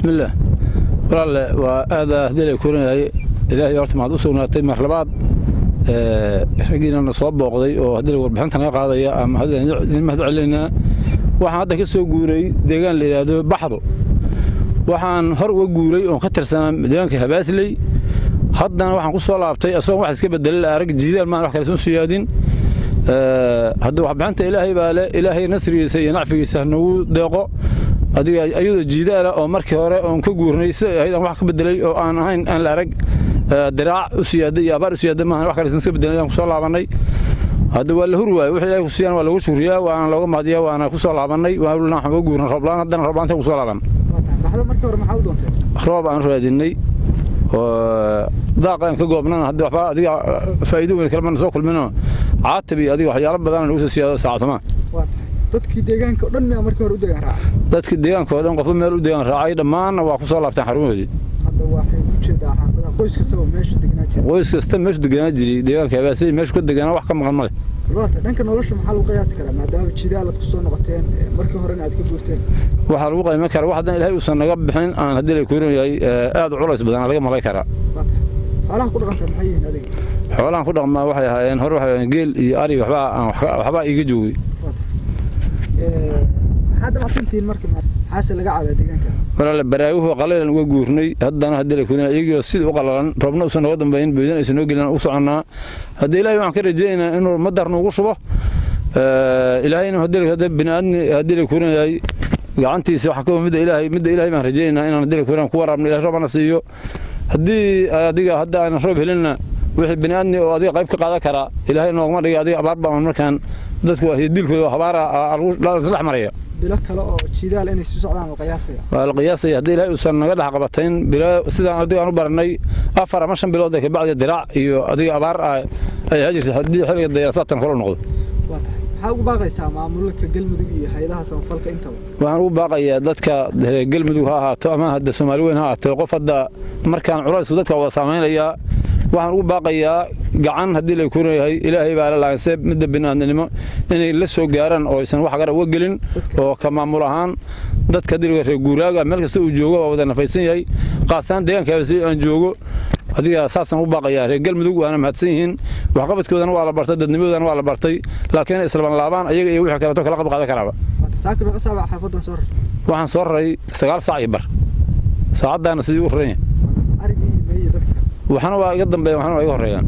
Bismillaah, walaalle, waa aada hadii la koranyahay. Ilaahay horta maxaad u sugnaatay. Mar labaad raggiina na soo booqday oo haddii warbixinta naga qaadaya ama idin mahad celinaynaa. Waxaan hadda ka soo guuray deegaan la yidhaahdo Baxdo. Waxaan hor uga guuray oon ka tirsanaa deegaanka Habaasley. Haddana waxaan ku soo laabtay asagoon wax iska bedelay arag, jiidaal maan wax kale soo siyaadin. Hadda waxbixinta Ilaahay baa le. Ilaahay nasrigiisa iyo nacfigiisa ha nagu deeqo. Adiga ayadoo jiidaala oo markii hore oon ka guurnay siday ahayd aan wax ka bedelay oo aan ahayn aan la arag, diraac u siyaaday iyo abaar u siyaaday maahan, wax kale iska bedelay aan ku soo laabanay. Hadda waa la huri waaye. Wixii Ilaahay ku siiyaan waa lagu shukriyaa, waana looga mahadiyaa. Waana ku soo laabanay. Waxaan uga guurnay rooblaan, haddana rooblaanta ku soo laaban. Baxda markii hore maxaa u doonteen? Roob aan raadinay oo daaq aan ka goobnana. Hadda waxba adiga faa'iido weyn kalema soo kulmino, caatab iyo adiga waxyaalo badan lagu soo siyaado saacatuma. Waa tahay, dadkii deegaanka oo dhan miyaa markii hore u deegaan raacay? Dadkii deegaanka oo dhan qofba meel u deegaan raacay, dhammaanna waa ku soo laabteen xarumahoodii. Hadda waxay u jeedaa xaafadaha qoys kastaba meeshu deganaa jiray. Qoys kasta meeshu deganaa jiray, deegaanka Habaasay meeshu ka deganaa, wax ka maqan male. Waa tahay, dhanka nolosha maxaa lagu qiyaasi karaa maadaama jidaal aad ku soo noqoteen, markii horena aad ka guurteen? Waxaa lagu qiiman karaa wax haddana Ilaahay uusan naga bixin aan haddii la kuuran yahay aad u culays badan laga malay karaa. Waa tahay, xoolaha ku dhaqantaa maxay yihiin adiga? Xoolahan ku dhaqmaa waxay ahaayeen hore, waxay ahaayeen geel iyo ari. Waxbaa aan waxbaa iiga joogay. Waa tahay, maxaad damacsantihiin marka? Maxaase laga cabaa deegaanka? Walaale, baraaguhu qalalan uga guurnay. Haddana haddii la kuuran iyagoo sidii u qalalan, roobna uusan nooga dambeyn, boydan aysan noo gelin, u soconnaa. Haddii Ilaahay waxaan ka rajaynaynaa inuu madar noogu shubo. Ilaahay inuu haddii bini'aadmi haddii la kuuran yahay gacantiisa waxa ka midda Ilaahay, midda Ilaahay baan rajaynaynaa inaan haddii la kuuran ku waraabno, Ilaahay roobana siiyo. Haddii adiga hadda aanan roob helinna, wixii bini'aadmi oo adiga qayb ka qaadan karaa Ilaahay noogama dhigay. Adiga abaar baan markaan dadku waa dilkooda habaara isdhex maraya. Bilo kale oo jidaal inay sii socdaan la qiyaasaya? Waa la qiyaasaya. Haddii Ilaahay uusan naga dhex qabatayn, bilo sidaan adiga aan u baranay 4 ama 5 bilood kabacdi diraac iyo adiga abaar ay ahaa jirtay, haddii xilliga dayaasaadkan kula noqdo. Waa tahay, maxaa ugu baaqaysaa maamulka Galmudug iyo hay-adaha samafalka intaba? Waxaan ugu baaqayaa dadka reer Galmudug ha ahaato ama hadda Soomaali weyn ha ahaato, qof hadda markaan culaysku dadka wada saameynayaa, waxaan ugu baaqayaa gacan haddii la kuuran yahay Ilaahay baa la laanse midda bini'aadnimo inay la soo gaaraan oo aysan wax gara uga gelin oo ka maamul ahaan. Dadka haddii reer guuraaga meel kasta uu joogo waa wada nafaysan yahay, qaastaan deegaanka aan joogo. Adiga saasaan ugu baaqayaa reer Galmudug. Waana mahadsan yihiin, waxqabadkoodana waa la bartay, dadnimadoodana waa la bartay, laakiin islaban laabaan ayaga iyo wixii kaleeto kala qayb qaadan karaaba. Saaka meeqa saac baa xaafadan soo rartay? Waxaan soo raray 9:15, saacaddaana sidii u raran yahay. Arigii meeye dadka? Waxna waa iga dambeeyaan, waxna waa iga horreeyaan.